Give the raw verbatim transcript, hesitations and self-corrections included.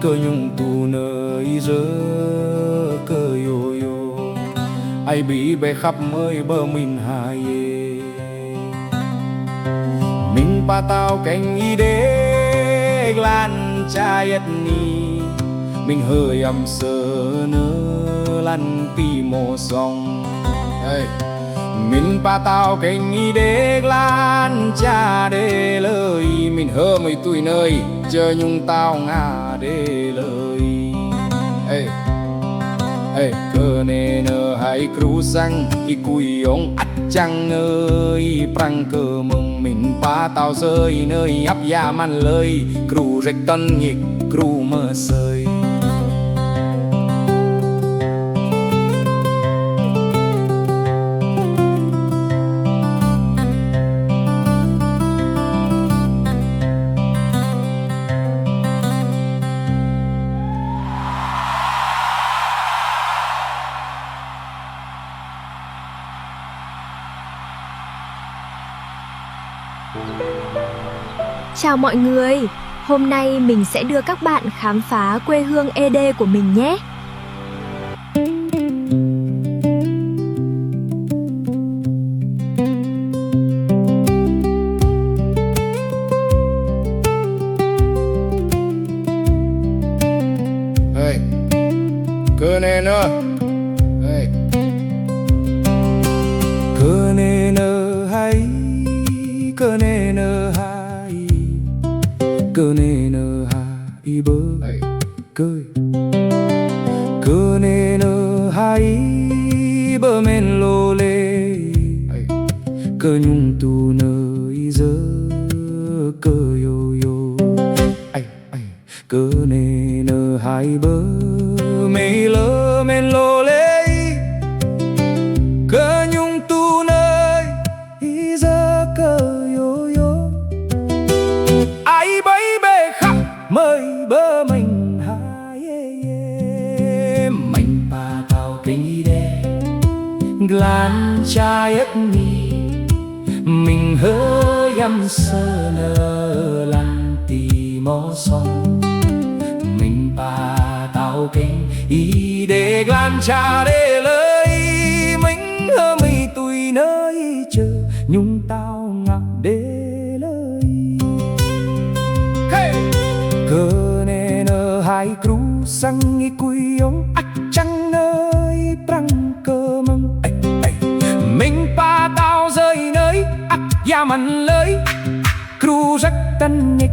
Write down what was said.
Kơñung tŭ nơ̆ ih djơ̆ kơ yô yô. Ai ƀĭ bĕ khăp mơi bơ mĭn ha yê. Mĭn pơtao keng Ih đĕ glan čar yet ni. Mĭn hơyăm sơnơ lăn ti mô song. Ê. Mĭn pơtao keng Ih đĕ glan čar đê lơi. Mĭn hơmơi tui nơi, čơ ñung tao ngă đê lơi. Ê. Ê, kơnê nơ̆ hai kru sang, ih kui yong ăt čang nơ̆ ih prang kơ mơ̆ng. Mĭn pơtao sơi nơ̆ ih ăp ia măn lơi, kru rek tơn ñik, kru mơsơi. Chào mọi người, hôm nay mình sẽ đưa các bạn khám phá quê hương Ê Đê của mình nhé. Ê, kơnê nơ̆. Ê. Kơnê nơ̆ hai, kơnê nơ̆ hai, kơnê nơ̆ hai bơ. Ê. Kơ-, kơnê nơ̆ hai bơ mĭn lô lê. Ê. Kơñung tŭ nơ̆ ih djơ̆ kơ yô yô. Ê. Kơnê nơ̆ hai bơ mĭn lơ mĭn lô lê. Kơñung tŭ nơ̆ ih djơ̆ kơ yô yô. Ai ƀĭ bĕ khăp mơi bơ mĭn ha yê yê. Mĭn pơtao keng Ih đĕ glan čar yet ni. Mĭn hơyăm sơnơ lăn ti mô song. Mĭn pơtao keng Ih đĕ glan čar đê lơi. Mĭn hơmơi tui nơ̆ ih čơ ñung tao ngă đê lơi. Ê. Kơnê nơ̆ hai kru sang, ih kui yong ăt čang nơ̆ ih prang kơ mơ̆ng. Ê, ê. Mĭn pơtao sơi nơ̆ ih ăt ia măn lơi. Kru rek tơn ñik,